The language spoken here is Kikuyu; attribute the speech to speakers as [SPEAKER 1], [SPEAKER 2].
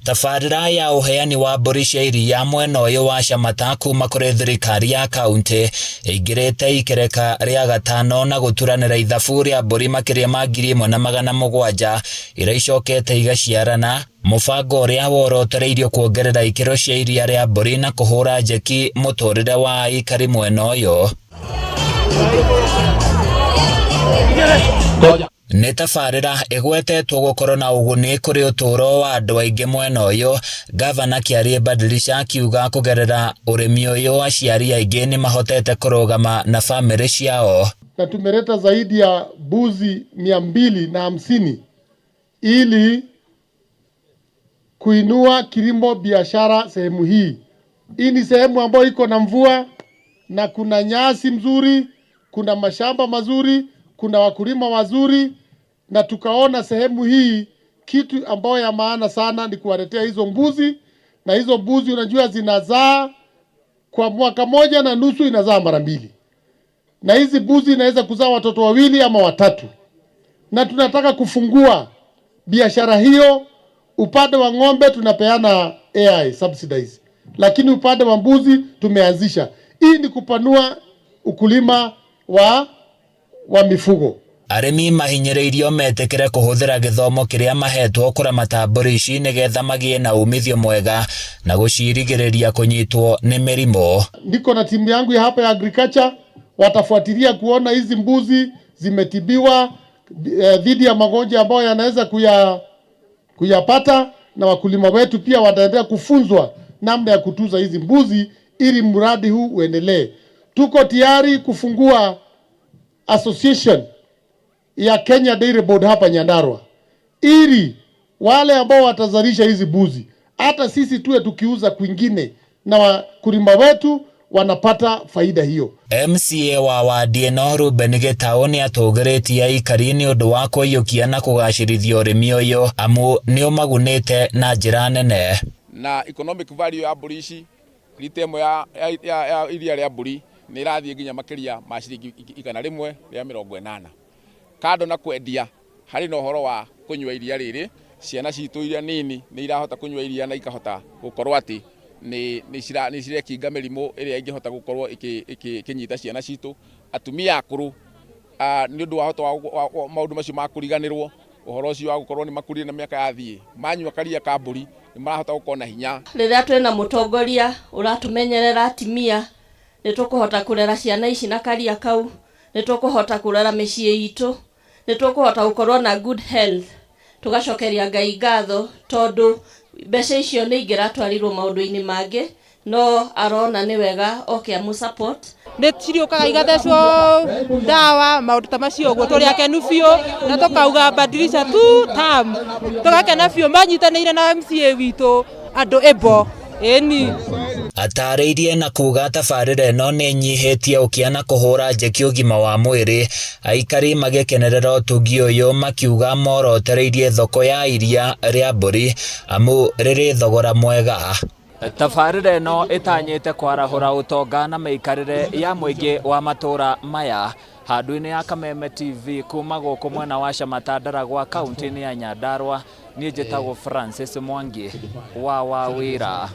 [SPEAKER 1] Tabarĩra ya ũheani wa mbũri cia iria mwena ũyũ wa Shamata kuma kũrĩ thirikari ya kauntĩ ĩingĩrĩte ikereka rĩa gatano na gũturanĩra ithabu rĩa mbũri makĩria ma 1700 iria icokete igaciarana, mũbango ũrĩa worotereirio kuongerera ikĩro cia iria rĩa mbũri na kũhũra njeki mũtũrĩre wa aikari mwena ũyũ. Nĩ tabarĩra ĩgwetetwo gũkorwo na ũguni kũrĩ ũtũũro wa andũ aingĩ mwena ũyũ, Gavana Kĩarie Badilisha akiuga kũgerera ũrĩmi ũyũ aciari aingĩ nĩ mahotete kũrũgama na bamĩrĩ ciao.
[SPEAKER 2] Na tumeleta zaidi ya mbuzi 250 ili kuinua kilimo biashara sehemu hii. Hii ni sehemu ambayo iko na mvua na kuna nyasi mzuri, kuna mashamba mazuri, kuna wakulima wazuri, na tukaona sehemu hii kitu ambayo ya maana sana ni kuwaletea hizo mbuzi, na hizo mbuzi unajua zinazaa kwa mwaka moja na nusu, inazaa mara mbili, na hizi mbuzi inaweza kuzaa watoto wawili ama watatu, na tunataka kufungua biashara hiyo. Upande wa ng'ombe tunapeana AI subsidize, lakini upande wa mbuzi tumeanzisha. Hii ni kupanua ukulima wa mifugo.
[SPEAKER 1] Arĩmi mahinyĩrĩirio metĩkĩre kũhũthĩra gĩthomo kĩrĩa mahetwo kũramata mbũri ici nĩgetha magĩe na umithio mwega na gũcirigĩrĩria kũnyitwo nĩ mĩrimũ.
[SPEAKER 2] Niko na timu yangu ya hapa ya agriculture, watafuatilia kuona hizi mbuzi zimetibiwa dhidi ya magonjwa ambayo yanaweza kuyapata, na wakulima wetu pia wataendelea kufunzwa namna ya kutuza hizi mbuzi ili mradi huu uendelee. Tuko tayari kufungua association ya Kenya Dairy Board hapa Nyandarua ili wale ambao watazalisha hizi mbuzi hata sisi tuwe tukiuza kwingine na wakulima wetu wanapata faida hiyo.
[SPEAKER 1] MCA wa wadi ĩno Ruben Gĩtaũ nĩ atũgĩrĩtie aikari nĩ ũndũ wa kũiyũkia na kũgacĩrithia ũrĩmi ũyũ amu nĩ ũmagunĩte na njĩra nene.
[SPEAKER 3] Na economic value ya mbũri ici, rita ĩmwe ya iria rĩa mbũri nĩ ĩrathiĩ nginya makĩria ma ciringi 180. Kando na kwendia, harĩ na ũhoro wa kũnyua iria rĩrĩ, ciana citũ iria nini nĩ irahota kũnyua iria na ikahota gũkorwo atĩ nĩ cirekinga mĩrimũ ĩrĩa ĩngĩhota gũkorwo ĩkĩnyita ciana citũ. Atumia akũrũ, nĩ ũndũ wa hota wa maũndũ macio ma kũriganĩrwo, ũhoro ũcio wa gũkorwo nĩ makũrire na mĩaka yathiĩ, manyua karia ka mbũri nĩ marahota gũkorwo na hinya.
[SPEAKER 4] Rĩrĩa twĩna mũtongoria ũratũmenyerera atimia, nĩ tũkũhota kũrera ciana ici na karia kau, nĩ tũkũhota kũrera mĩciĩ itũ, nĩ tũkũhota gũkorwo na good health. Tũgacokeria Ngai ngatho tondũ mbeca icio nĩ ingĩratwarirwo maũndũ-inĩ mangĩ, no arona nĩ wega oke amũ support.
[SPEAKER 5] Nĩ ciriũkaga igathecwo ndawa, maũndũ ta macio ũguo. Tũrĩ akenu biũ na tũkauga Badilisha tu term, tũgakena biũ manyitanĩire na MCA witũ andũ ĩbo ĩni.
[SPEAKER 1] Atarĩirie na kuga tabarĩra ĩno nĩ ĩnyihĩtie ũkĩa na kũhũra njeki ũgima wa mwĩrĩ, aikari magĩkenerera ũtungi ũyũ makiuga morotereirie thoko ya iria rĩa mbũri amu rĩrĩ thogora mwega. Tabarĩra ĩno ĩtanyĩte kwarahũra ũtonga na mĩikarĩre ya mũingĩ wa matũra maya. Handũ-inĩ ya Kameme TV kuma gũkũ mwena wa Shamata Ndaragwa kaunti-inĩ ya Nyandarua, niĩ njĩtagwo Francis Mwangi wa Wawĩra.